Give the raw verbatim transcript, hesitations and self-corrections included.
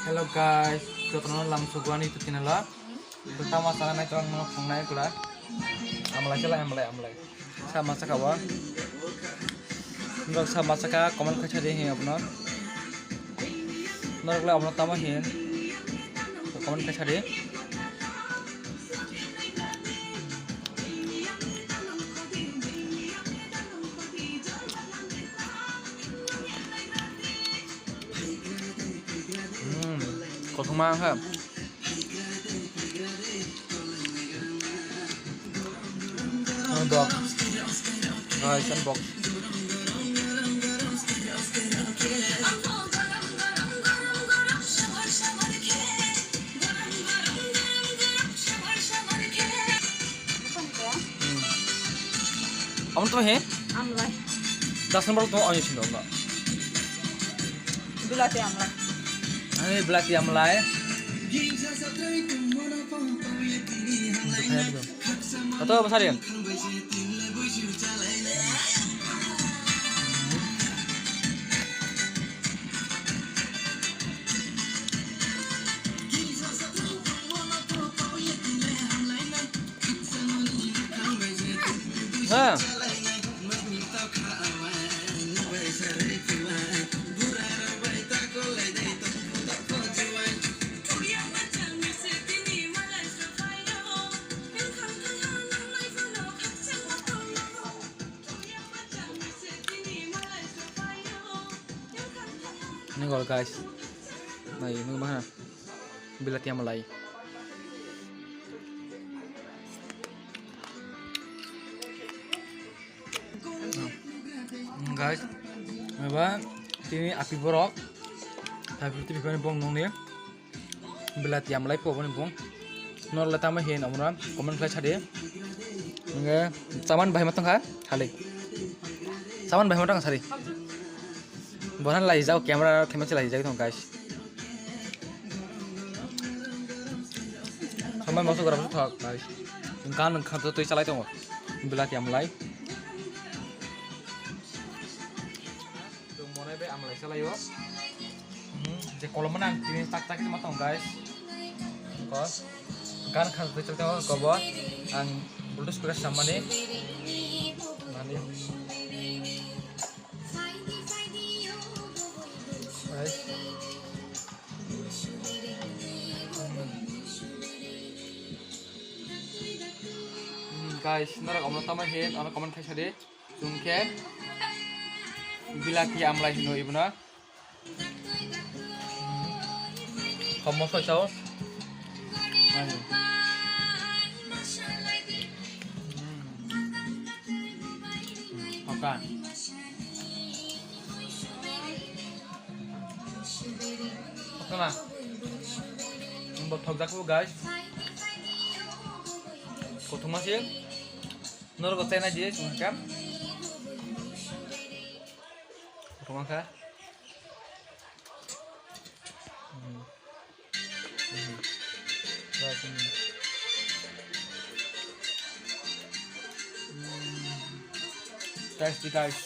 Hello guys, jotono lamsugwani YouTube channel o. Tama sana nai tong no phungnai kula. Amlai chala amlai amlai. Sama saka wa. Norok sama saka comment khaisa di hin abno. Norok le abno tama hin. Comment khaisa di. Hmm, kothoma kha. Ang bok. Guys, ang bok. Hmm. Amo to he? Amlai. Das number to ani sindo na. Bilati amlai. Ani bilati amlai. Ato basari. Ha. Ini gol guys. Nah, ini mah. Bilati amlai. Hmm, guys, meba tini api borok. Tapi tini bani bong nong ni. Bilati amlai po bani bong. Nor le tama hin amra comment khlai sadi. Nge saman bahai matang kha? Hali. Saman bahai matang sari. Bohan lai jao camera thema se lai jao thong guys. Sampai masuk ke dalam thok guys. Kan khato tui salai tongo. Bilati amlai. Tung monai be amlai salai o. Hmm, je kolom nang tini tak tak ma tong guys. Ko gan khato tui salai tongo kobo. Ang bluetooth speaker samani. Mani. Guys. Hmm, guys, norok omo tamo hin, ono comment khaisa di. Chwng khe bilati amlai hino ibono. Komo soi sao. Ani. Hmm. Oka. Oka na. Bo thok jak guys. Kothoma se. Norok chai nai di, chwng kha. Kothoma kha. Hmm. Hmm. Guys, di guys.